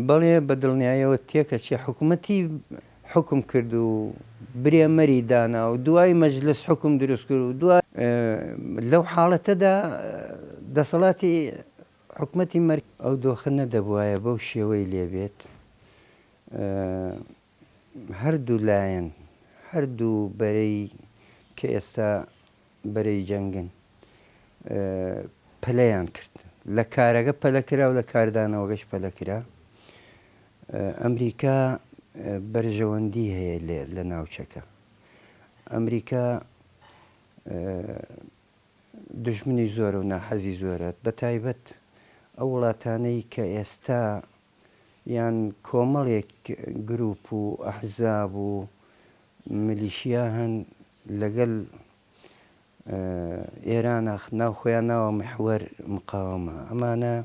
بەڵێ بە دڵنیایەوە تێکەچێ حکومەتی حوکم کرد و برێمەری دانا و دوای مەجلس حوکم دروست کرد و دوای لەو حاڵەتەدا دەسەڵاتی حکومەتی مەر. ئەو دۆخە نەدەبوایە بەو شێوەی لێ بێت هەردوو لایەن هەردوو بەرەی کە ئێستا بەرەی جەنگن پەلەیان کرد لە کارەکە پەلە کرا و لە کاردانەوەکەش پەلە کرا ئەمریکا بەرژەوەندی هەیە لێ لە ناوچەکە ئەمریکا دژمنی زۆرە و ناحەزی زۆرە بە تایبەت ئەو وڵاتانەی کە ئێستا یان کۆمەڵێک گروپ و ئەحزاب و ملیشیا هەن لەگەل ئێرانە ناو خۆیان ناوە محوەر مقاومە ئەمانە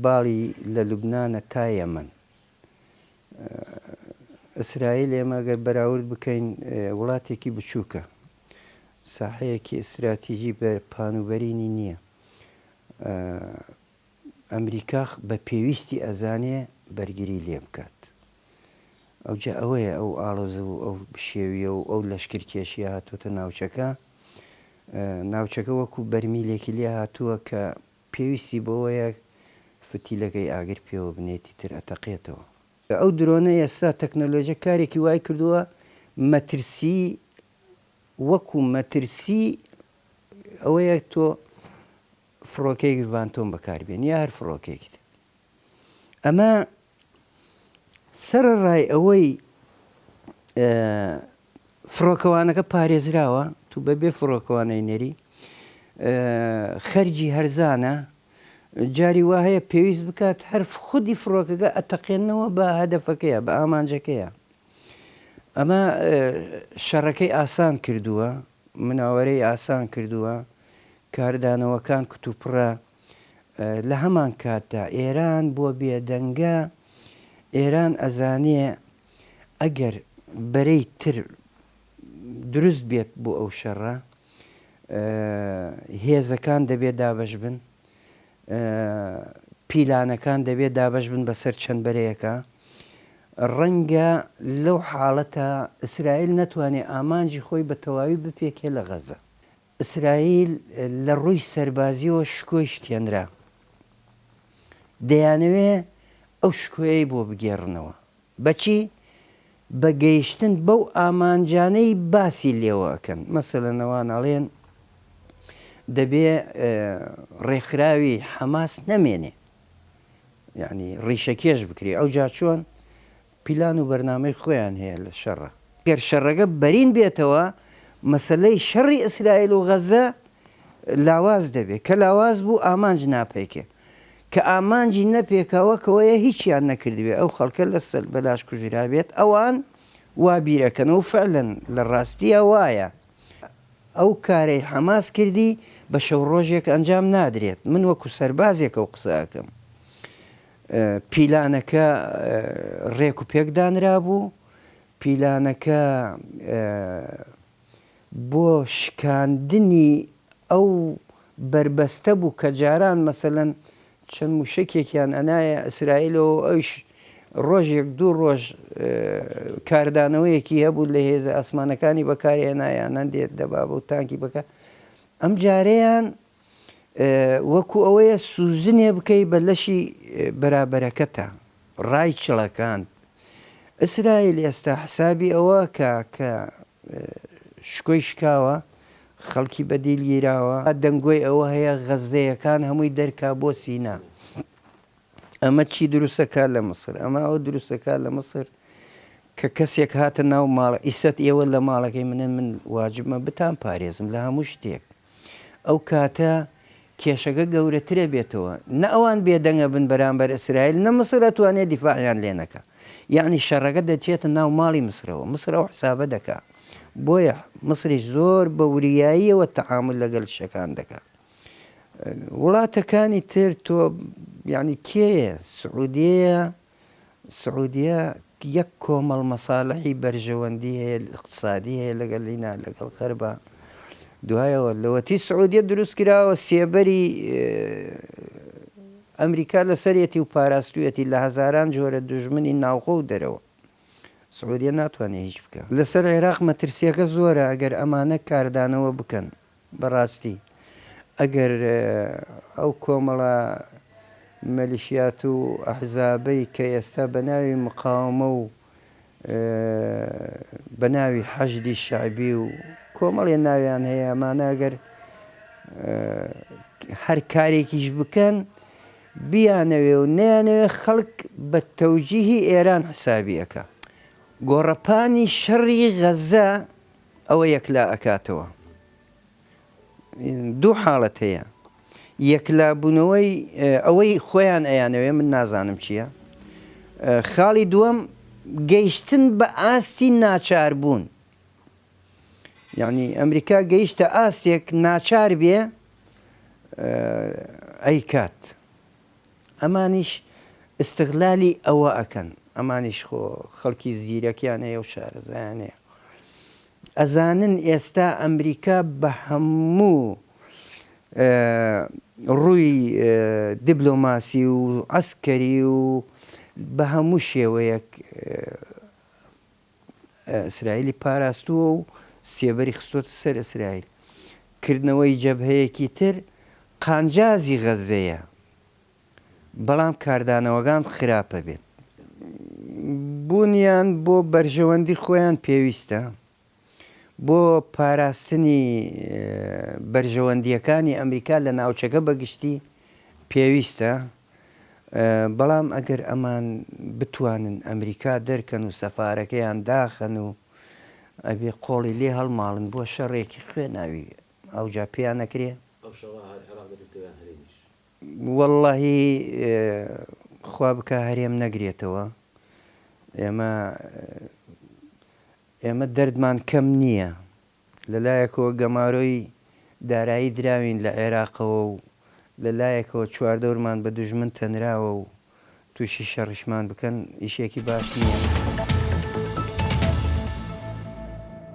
باڵی لە لوبنانە تا یەمەن ئیسرائیل ئێمە گەر بەراورد بکەین وڵاتێکی بچووکە ساحەیەکی ئیستراتیژی بە پانوبەرینی نییە ئەمریکا بە پێویستی ئەزانێ بەرگری لێ بکات. ئەوجا ئەوەیە ئەو ئاڵۆز و ئەو بشێویە و ئەو لەشکرکێشیە هاتۆتە ناوچەکە. ناوچەکە وەکو بەرمیلێکی لێ هاتووە کە پێویستی بەوەیە فتیلەکەی ئاگر پێوە بنێیت ئیتر ئەتەقێتەوە. ئەو درۆنە ئێستا تەکنەلۆژیا کارێکی وای کردووە مەترسی وەکو مەترسی ئەوەیە تۆ فڕۆکەیەکی ڤانتۆم بەکاربێنی یا هەر فڕۆکەیەکی تر. ئەمە سەرەڕای ئەوەی فڕۆکەوانەکە پارێزراوە تو بەبێ فڕۆکەوانەی نێری خەرجی هەرزانە جاری وا هەیە پێویست بکات هەر خودی فڕۆکەکە ئەتەقێنەوە بە هەدەفەکەیە بە ئامانجەکەیە ئەمە شەڕەکەی ئاسان کردووە مناوەرەی ئاسان کردووە، کاردانەوەکان کتوپڕە، لە هەمان کاتدا ئێران بۆ بێدەنگە، ئێران ئەزانێ ئەگەر بەرەی تر دروست بێت بۆ ئەو شەڕە، هێزەکان دەبێ دابەش بن، پیلانەکان دەبێ دابەش بن بەسەر چەند بەرەیەکا، ڕەنگە لەو حاڵەتە ئیسرائیل نەتوانێ ئامانجی خۆی بە تەواوی بپێکێ لە غەزە. ئیسرائیل لە ڕووی سەربازییەوە شکۆی شکێنرا. دەیانەوێ ئەو شکۆیەی بۆ بگێڕنەوە. بە چی؟ بە گەیشتن بەو ئامانجانەی باسی لێوە ئەکەن. مەسەلەن ئەوان ئەڵێن دەبێ ڕێکخراوی حەماس نەمێنێ. یانی ڕیشەکێش بکرێ ئەوجا چۆن پیلان و بەرنامەی خۆیان هەیە لە شەڕە گەر شەڕەکە بەرین بێتەوە مەسەلەی شەڕی ئیسرائیل و غەزە لاواز دەبێت کە لاواز بوو ئامانج ناپێکێ کە ئامانجی نەپێکا وەکەوەیە هیچیان نەکردبێ ئەو خەڵکە لە سەر بەلاش کوژرابێت ئەوان وا بیرەکەنەوە فعلەن لە ڕاستیە وایە ئەو کارەی حەماس کردی بە شەو ڕۆژێک ئەنجام نادرێت، من وەکو سەربازێک ئەو قسە ئەکەم. پیلانەکە ڕێک و پێک دانرابوو، پیلانەکە بۆ شکاندنی ئەو بەربەستە بوو کە جاران مەسەلەن چەند موشەکێکیان ئەنایە ئیسرائیلەوە و ئەویش ڕۆژێک دوو ڕۆژ کاردانەوەیەکی هەبوو لە هێزە ئاسمانەکانی بەکارهێنایان هەندێ دەبابە و تانکی بەکار ئەم جارەیان وەکو ئەوەیە سوزنێ بکەی بە لەشی بەرابەرەکەتە ڕای چڵەکان ئیسرائیل ئێستا حسابی ئەوە کە کە شکۆی شکاوە، خەڵکی بە دیل گیراوە، دەنگۆی ئەوە هەیە غەززەیەکان هەمووی دەرکا بۆ سینا. ئەمە چی دروست ئەکا لە میسر؟ ئەمە ئەوە دروست ئەکا لە میسر کە کەسێک هاتە ناو ماڵ، ئیسەت ئێوە لە ماڵەکەی منن، من واجبمە بتانپارێزم لە هەموو شتێک. ئەو کاتە کێشەکە گەورەتر ئەبێتەوە، نە ئەوان بێدەنگ ئەبن بەرامبەر ئیسرائیل، نە میسر ئەتوانێ دیفاعیان لێ نەکا. یەعنی شەڕەکە دەچێتە ناو ماڵی میسرەوە، میسر ئەو حسابە دەکا. بۆیە میسریش زۆر بە وریاییەوە تەعامول لەگەل شەکان دەکا. وڵاتەکانی تر تۆ یەعنی کێیە؟ سعودیەیە، سعودیە یەک کۆمەڵ مەسالحی بەرژەوەندی هەیە ئیقتسادی هەیە لەگەڵ لینا لەگەڵ غەربا دوایەوە لەوەتی سعودیە دروست کراوە سێبەری. ئەمریکا لەسەرێتی و پاراستویەتی لە هەزاران جۆرە دوژمنی ناوخۆ و دەرەوە. سعودیە ناتوانێ هیچ بکا. لەسەر عێراق مەترسیەکە زۆرە ئەگەر ئەمانە کاردانەوە بکەن. بەڕاستی ئەگەر ئەو کۆمەڵە مەلیشیات و ئەحزابەی کە ئێستا بە ناوی مقاومە و بە ناوی حەشدی شەعبی و کۆمەڵێ ناویان هەیە ئەمانە ئەگەر هەر کارێکیش بکەن بیانەوێ و نەیانەوێ خەڵک بە تەوجیهی ئێران حسابی ئەکا. گۆڕەپانی شەڕی غەزە ئەوە یەکلا ئەکاتەوە. دوو حاڵەت هەیە یەکلابوونەوەی ئەوەی خۆیان ئەیانەوێ من نازانم چییە خاڵی دووەم گەیشتن بە ئاستی ناچاربوون یعنی ئەمریکا گەیشتە ئاستێک ناچار بێ ئەیکات ئەمانیش ئیستغلالی ئەوە ئەکەن ئەمانیش خۆ خەڵکی زیرەکیان هەیە و شارەزایان هەیە ئەزانن ئێستا ئەمریکا بە هەموو ڕووی دیبلۆماسی و عەسکەری و بە هەموو شێوەیەک ئیسرائیلی پاراستووە و سێبەری خستۆتە سەر ئیسرائیل. کردنەوەی جەبهەیەکی تر قانجازی غەززەیە، بەڵام کاردانەوەگان خراپە بێت. بوونیان بۆ بەرژەوەندی خۆیان پێویستە، بۆ پاراستنی بەرژەوەندییەکانی ئەمریکا لە ناوچەکە بە گشتی پێویستە، بەڵام ئەگەر ئەمان بتوانن ئەمریکا دەرکەن و سەفارەکەیان داخەن و ئەبێ قۆڵی لێ هەڵماڵن بۆ شەڕێکی خوێناوی ئەوجا پێیان ئەکرێ. ئەو شەڕە هەر عێراق دەگرتەوە یان هەرێمیش؟ وەڵاهی خوا بکا هەرێم نەگرێتەوە ئێمە ئێمە دەردمان کەم نییە لە لایەکەوە گەمارۆی دارایی دراوین لە عێراقەوە و لە لایەکەوە چواردەورمان بە دوژمن تەنراوە و تووشی شەڕیشمان بکەن ئیشێکی باش نییە.